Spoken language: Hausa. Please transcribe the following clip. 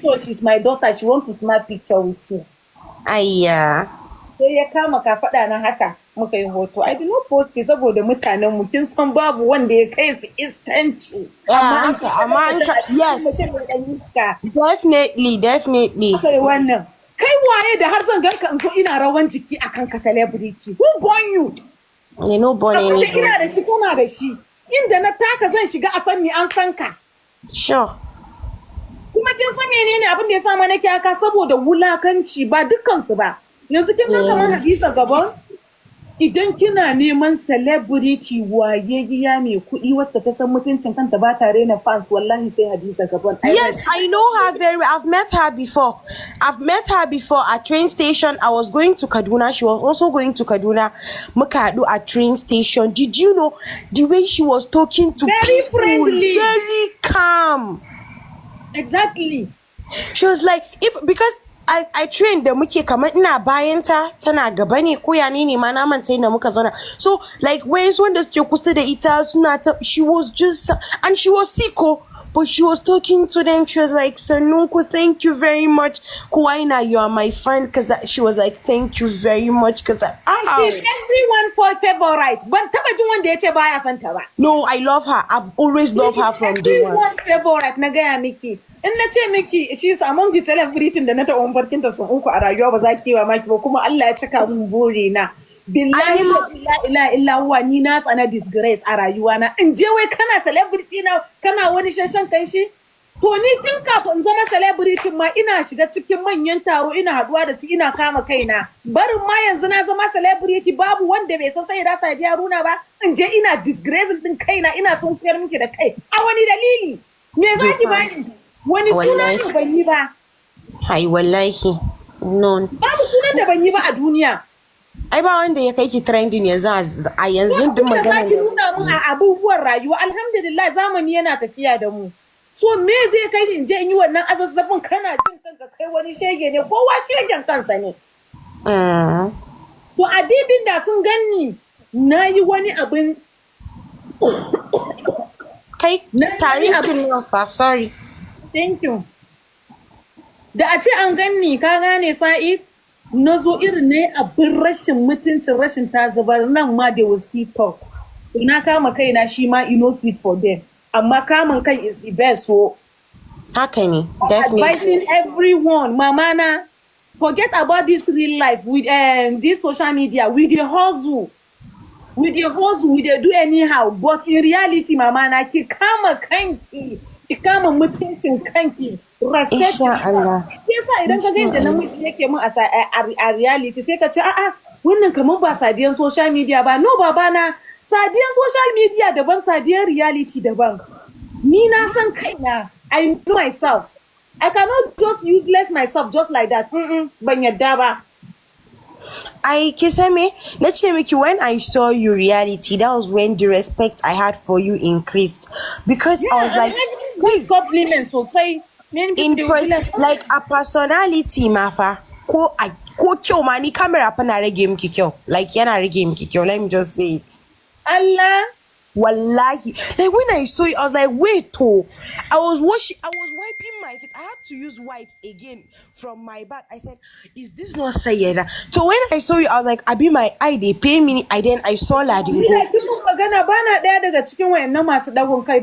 So she's my daughter, she want to snap picture with you." Ayya. Sai ya kama kafaɗa na haka muka yi hoto. I did not post it saboda mutanen mu, kin san babu wanda ya kai su iskanci. Yeah, haka, amma in ka, yes. Mutum mai ɗan iska. Definitely, definitely. Aka yi wannan. Kai waye da har zan ganka in zo ina rawan jiki akan ka, celebrity? Who born you? You no born Abin da ina anybody. da shi kana da shi. Inda na taka zan shiga a san ni, an san ka. Kuma kin san menene abin da ya sa ma nake haka? Saboda wulakanci, ba dukkansu ba. Yanzu kin ga kamar Hadiza Gabon, idan kina neman celebrity wayayyiya mai kuɗi wacce ta san mutuncin kanta, ba ta rena fans, wallahi sai Hadiza Gabon. Yes, I know her very well. I've met her before. I've met her before at train station. I was going to Kaduna. She was also going to Kaduna. Muka haɗu at train station. Did you know the way she was talking to Very people? friendly. Very calm. She was like, if because I trained da muke kamar ina bayanta tana gaba ne ko ya ne ma, na manta inda muka zauna. So like wayansu wanda suke kusa da ita suna ta, she was just, and she was sick oh, but she was talking to them. She was like, "Sannunku, thank you very much." Kowa yana, "You are my friend," because she was like, "Thank you very much," because I, ah. She's everyone for favorite. Ban taba jin wanda ya ce baya son ta ba. No, I love her. I've always loved her from day one. Everyone favorite, na gaya miki. In na ce miki she's among the celebrity da na taɓa mafarkin ta sau uku a rayuwa, ba za ki yi mamaki ba, kuma Allah ya cika mun buri na. Billahi la ilaha illa huwa, ni na tsana disgrace a rayuwa na. In je wai kana celebrity na kana wani shanshan kan shi. To ni tun kafin in zama celebrity ma ina shiga cikin manyan taro, ina haduwa da su, ina kama kaina. Barin ma yanzu na zama celebrity, babu wanda bai san Sayyada Sadiya Haruna ba. In je ina disgracing din kaina, ina sunkuyar miki da kai. A wani dalili? Me za ki bani? Wani suna Wallahi. ne ban yi ba? Ai wallahi. None. Babu sunan da ban yi ba a duniya. Ai ba wanda ya kai ki trending yanzu, a yanzu duk da za maganar ki da nuna mun a abubuwan rayuwa, alhamdulillah, zamani yana tafiya da mu. So me zai kai ni in je in yi wannan azazzabin? Kana jin kanka kai wani shege ne, kowa shegen kansa ne. To adibin da sun ganni na yi wani abin Kai na yi wani tarin abu kin nan fa, sorry. Thank you. Da a ce an ganni, ka gane, Sa'id, na zo irin ne abin rashin mutuncin rashin ta zubar nan ma, they will still talk. To na kama kaina, shi ma e no sweet for them. Amma kamun kai is the best, so Haka ne, definitely. Advising everyone, mama na, forget about this real life with this social media. We dey hustle. We dey hustle, we dey do anyhow, but in reality, mama na, ki kama kanki, ki kama mutuncin kanki, respect Insha yourself. Allah. Yasa idan ka ga yadda namiji yake mun a reality, sai ka ce, "A'a, wannan kamar ba Sadiyan social media ba." No, babana, Sadiyan social media daban, Sadiyan reality daban. Ni na san kaina. I know myself. I cannot just useless myself just like that. Ban yadda ba. Ai ki me na ce miki, when I saw you reality, that was when the respect I had for you increased because I was Yeah, like, and wait, compliment sosai. Many in people, they will be pers like, like a personality ma fa, ko a ko kyau ma, ni camera fa na rage miki kyau, like yana rage miki kyau, let me just say it. Allah. Wallahi, like when I saw it, I was like, "Wait, oh." I was washing, I was wiping my face. I had to use wipes again from my bag. I said, "Is this not Sayeda?" So when I saw you, I was like, "Abi my eye dey pain me." I then I saw Ni Ladingo. da kin mun magana, bana ɗaya daga cikin wayannan masu ɗagun kai.